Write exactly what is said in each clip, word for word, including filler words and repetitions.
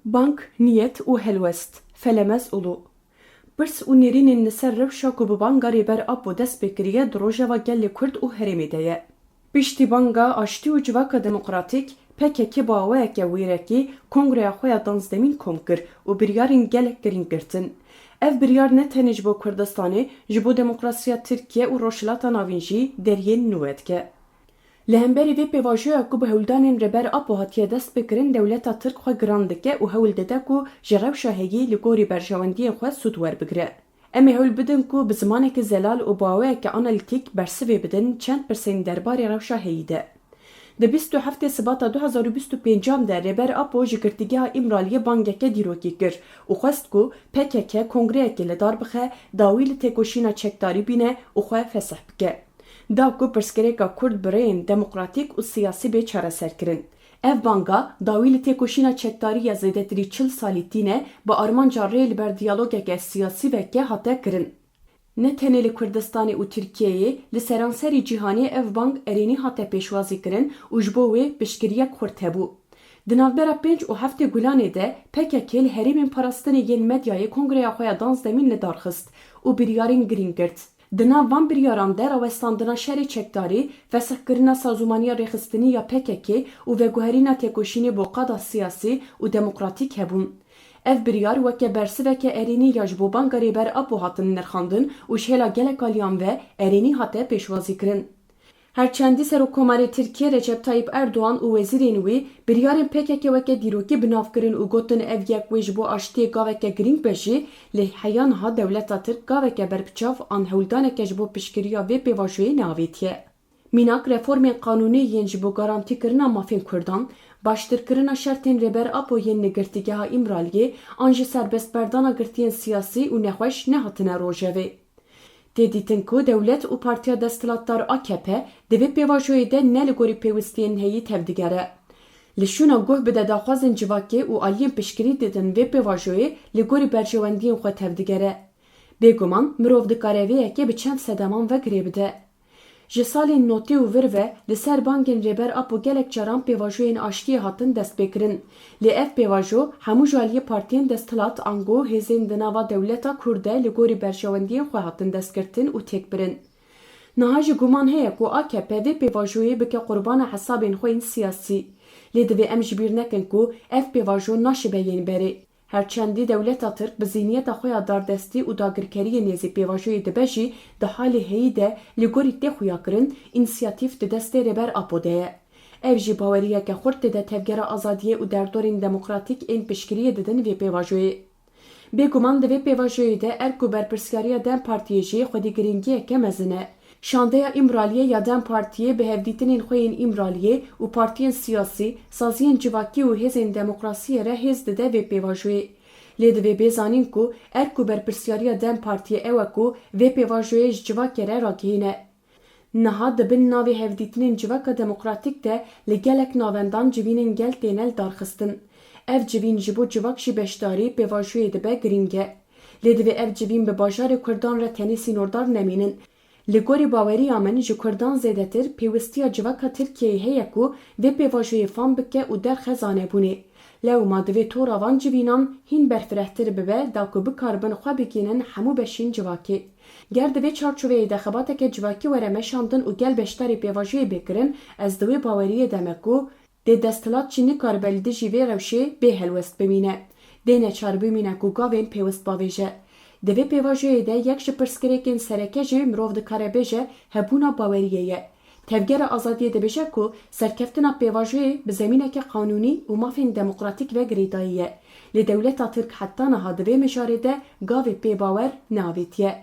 Bang, niyet û helwest, Felemez Ulu. Pirs û nêrînên li ser rewşa ku bi banga Rêber Apo dest pê kiriye di rojeva gelê Kurd û herêmê de ye. Piştî banga aştî û civaka demokratîk, P K K bi awayeke wêrekî kongreya xwe ya danzdemîn kom kir û biryarên gelek girîng girtin. Ev biryar ne tenê ji bo Kurdistanê, ji bo demokrasiya Tirkiye û Rojhilata Navîn jî deriyên nû vedike. Li hemberî vê pêvajoya ku bi hewldanên Rêber Apo hatiye destpêkirin, dewleta Tirk xwe giran dike û hewl dide ku ji rewşa heyî li gorî berjewendiyên xwe sûd werbigire. Em ê hewl bidin ku bi zimaneke zelal û bi awayeke analîtîk bersivê bidin çend pirsên derbarê rewşa heyî de. Di bîst û heftê Sibata du hezar û bîst û pêncan de Rêber Apo ji Girtîgeha Îmraliyê bangeke dîrokî kir û xwest ku P K K kongreyekê li dar bixe, dawî li têkoşîna çekdarî bîne û xwe fesih bike. Da ku pirsgirêka Kurd bi rêyên demokratîk û siyasî bê çareserkirin. Ev banga dawî li têkoşîna çekdarî ya zêdetirî çil salî tîne, bi armanca rê li ber diyalogeke siyasî veke hate kirin. Ne tenê li Kurdistanê û Tirkiyeyê, li seranserî cîhanê ev bang erênî hate pêşwazîkirin û ji bo wê piştgiriyek xurt hebû. Di navbera pênc û heftê Gulanê de P K K li herêmên parastinê yên medyayê kongreya xwe ya danzdemîn li dar xist û biryarên girîng girt. Di nav van biryaran de rawestandina şerê çekdarî, fesihkirina sazûmaniya rêxistinî ya P K K û veguherîna têkoşînê bo qada siyasî û demokratîk hebûn. Ev biryar weke bersiveke erênî ya ji bo banga Rêber Apo hatin nirxandin û ji hêla gelek aliyan ve erênî hate pêşwazîkirin. Her çendî Serokkomarê Tirkiyê Recep Tayyip Erdogan û wezîrên wî biryarên P K K weke dîrokî bi nav kirin û gotin ev yek wê ji bo aştiyê gaveke girîng be jî, lê heya niha dewleta Tirk gaveke berbiçav an hewldaneke ji bo piştgiriya vê pêvajoyê neavêtiye. Mînak reformên qanûnî yên ji bo garantîkirina mafên Kurdan, baştirkirina şertên Rêber Apo yên li Girtîgeha Îmraliyê an jî serbestberdana girtiyên siyasî û nexweş nehatine rojevê. Tê dîtin ku dewlet û partiya desthilatdar A K P di vê pêvajoyê de ne li gorî pêwistiyên heyî tevdigere. Li şûna guh bide daxwazên civakê û aliyên piştgirî didin vê pêvajoyê li gorî berjewendiyên xwe tevdigere. Bêguman mirov dikare vê yekê bi çend sedeman ve girê bide. Ji salên notî û vir ve li ser bangên Rêber Apo gelek caran pêvajoyên aştiyê hatin destpêkirin. Lê ev pêvajo hemû ji aliyê partiyên desthilat ango hêzên di nava dewleta Kurd de li gorî berjewendiyên xwe hatin destgirtin û têkbirin. Niha jî guman heye ku A K P vê pêvajoyê bike qurbana hesabên xwe yên siyasî. Lê divê em ji bîr nekin ku ev pêvajo naşibe yên berê. Her çendî dewleta Tirk bi zîniyeta xwe ya dardestî û dagirkeriyê nêzî pêvajoyê dibe jî, di halê heyî de li gorî tê xuyakirin, însiyatîf di destê Rêber Apo de ye. Ev jî baweriyeke xurt dide tevgera azadiyê û derdorên demokratîk ên piştgiriyê didin vê pêvajoyê. Bêguman di vê pêvajoyê de erk û berpirsyariya DEM Partiyê jî xwedî girîngiyeke mezin e. Şandeya Îmraliyê ya DEM Partiyê bi hevdîtinên xwe yên Îmraliyê û partiyên siyasî, saziyên civakî û hêzên demokrasiyê re hêz dide vê pêvajoyê. Lê divê bê zanîn ku erk û berpirsyariya DEM Partiyê ew e ku vê pêvajoyê ji civakê re ragihîne. Niha di bin navê hevdîtinên civaka demokratîk de li gelek navendan civînên gel têne lidarxistin. Ev civîn ji bo civak jî beşdarî pêvajoyê dibe girîng e. Lê divê ev civîn bi bajarê Kurdan re tenê sînordar nemînin. Li gorî baweriya min ji Kurdan zêdetir pêwistiya civaka Tirkiyeyê heye ku vê pêvajoyê fam bike û derxe zanebûnê. Lewma divê tora van civînan hîn berfirehtir bibe da ku bikaribin xwe bigihînin hemû beşên civakê. Ger di vê çarçoveyê de xebateke civakî were meşandin û gel beşdarî pêvajoyê bê kirin, ez di wê baweriyê de me ku dê desthilat jî nikaribe li dijî vê rewşê bê helwest bimîne. Dê neçar bimîne ku gavên pêwist bavêje. Di vê pêvajoyê de yek ji pirsgirêkên sereke jî mirov dikare bêje hebûna baweriyê ye. Tevgera Azadiyê dibêje ku serkeftina pêvajoyê bi zemîneke qanûnî û mafên demokratîk ve girêdayî ye. Lê dewleta Tirk heta niha di vê mijarê de gavê pê bawer neavêtiye.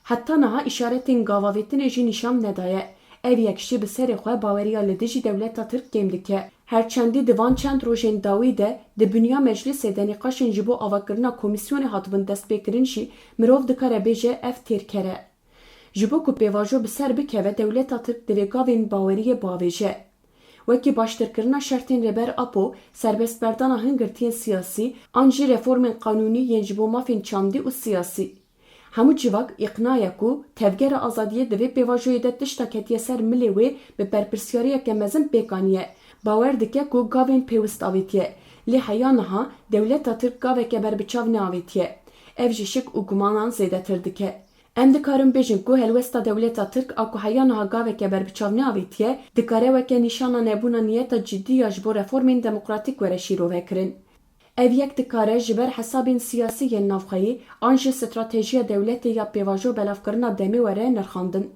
Heta niha îşaretên gavavêtinê jî nîşan nedaye. Ev yek jî bi serê xwe baweriya li dijî dewleta Tirk kêm dike. Her çendî di van çend rojên dawî de di binya meclîsê de nîqaşên ji bo avakirina komîsyonê hatibin destpêkirin jî mirov dikare bêje ev têrker e. Ji bo ku pêvajo bi ser bikeve, dewleta Tirk divê gavên baweriyê bavêje. Wekî baştirkirina şertên Rêber Apo, serbestberdana hin girtiyên siyasî, an jî reformên qanûnî yên ji bo mafên çandî û siyasî. Hemû civak îqna ye ku tevgera azadiyê di vê pêvajoyê de tişta ketiye ser milê wê bi berpirsyariyeke mezin pêk aniye. Bawer dike ku gavên pêwist avêtiye. Lê heya niha dewleta Tirk gaveke berbiçav neavêtiye. Ev jî şik û gumanan zêdetir dike. Em dikarin bêjin ku helwesta dewleta Tirk a ku heya niha gaveke berbiçav neavêtiye, dikare weke nîşana nebûna niyeta cidî ya ji bo reformên demokratîk were şîrove kirin. Ev yek dikare ji ber hesabên siyasî yên navxweyî an jî stratejiya dewletê ya pêvajo belavkirina demê were nirxandin.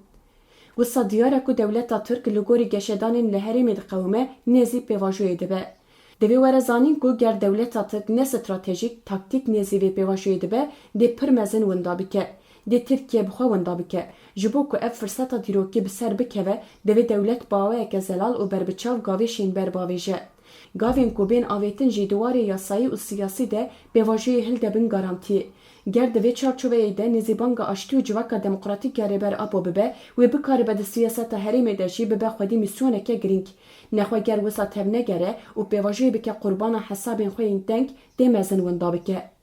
Wisa diyar e ku dewleta Tirk li gorî geşedanên li herêmê diqewime, nêzî pêvajoyê dibe. Divê were zanîn ku ger dewleta Tirk ne stratejîk, taktîk nêzî vê pêvajoyê dibe, dê pir mezin winda bike. Dê Tirkiye bi xwe winda bike. Ji bo ku ev firseta dîrokî bi ser bikeve, divê dewlet bi awayeke zelal û berbiçav gavêşên ber bavêje. Gavên ku bên avêtin jî di warê yasayî û siyasî de pêvajoyê hilde bin garantiyê. Ger di vê çarçoveyê de nêzîbanga aştî û civaka demokratîk ya Rêber Apo bibe, wê bikaribe di siyaseta herêmê de jî bibe xwedî mîsyoneke girîng. Nexwe ger wisa tevnegere û pêvajoyê bike qurbana hesabên xwe yên teng, dê mezin winda bike.